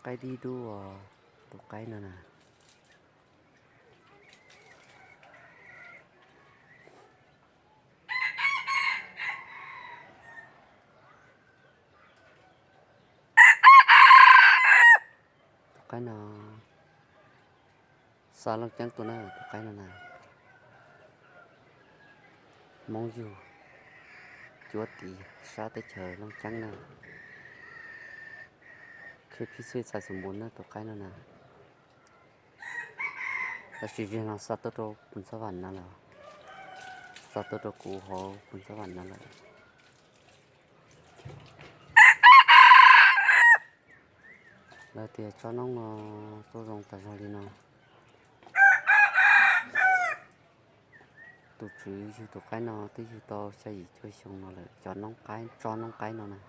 Qaib dib dub os, tus qaib no na. Tus qaib no xa looj ceeb tuaj na, tus qaib no na. Hmoob yug cuab tid sab teb chaws looj ceeb na. Khej phij xwj txhais xus npus na tus qaib no na. Tab sis zeg no xa tuaj rau pus ntxab vam no lawm. Xa tuaj rau kuv hauv pus ntxab vam no lawm. Lawv tias tsob noob no tuaj zoo tas zog li no. Tus tswv yug tus qaib no twb yug tau xya yim cuaj xyoo no lawm, cov noob qaib, tsob noob qaib no na.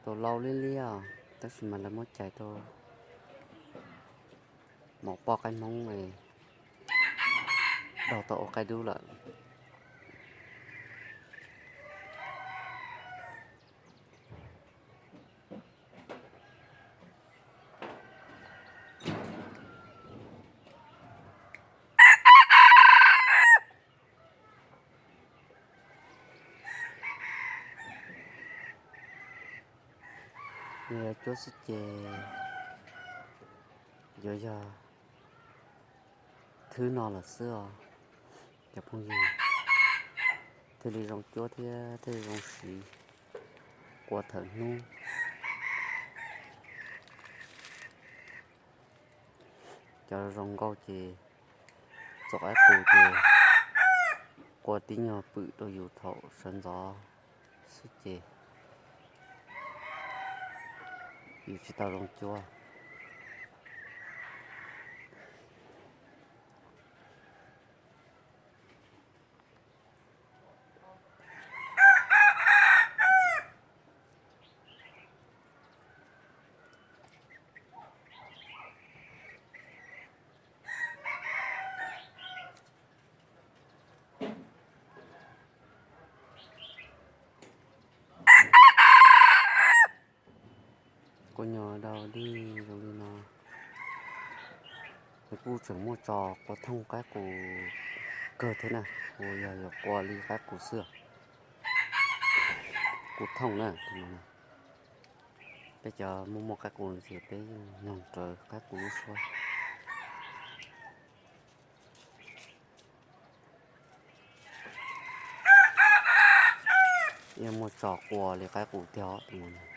Tus lau liab liab os, tab sis mas lawv muab cais rau maum poj qaib Hmoob es daug tau ua qaib dub lawm. Yog cuab xwb ces yuav yog thwb no lawm xwb os cov phooj ywg. Thiaj li zoo cuab thiab thiaj li zoo siv qua thawm hnub. Cov zoo nkauj ces txog qaib qus ces qua tib nyuag pwm rau yus thaum sawv ntxov xwb ces yus tsis tau zoo cuab. Kua nyuag dau dib zoo li no, nws kuj tseem muaj tso qua thooj qaib qus kawg thiab na, uas yog yuav qua li qaib qus xwb. Kuj thooj na, peb cov muaj muaj qaib qus ces peb yeej mloog raws qaib qus lub suab. Yeej muaj tso qua li qaib qus tiag os.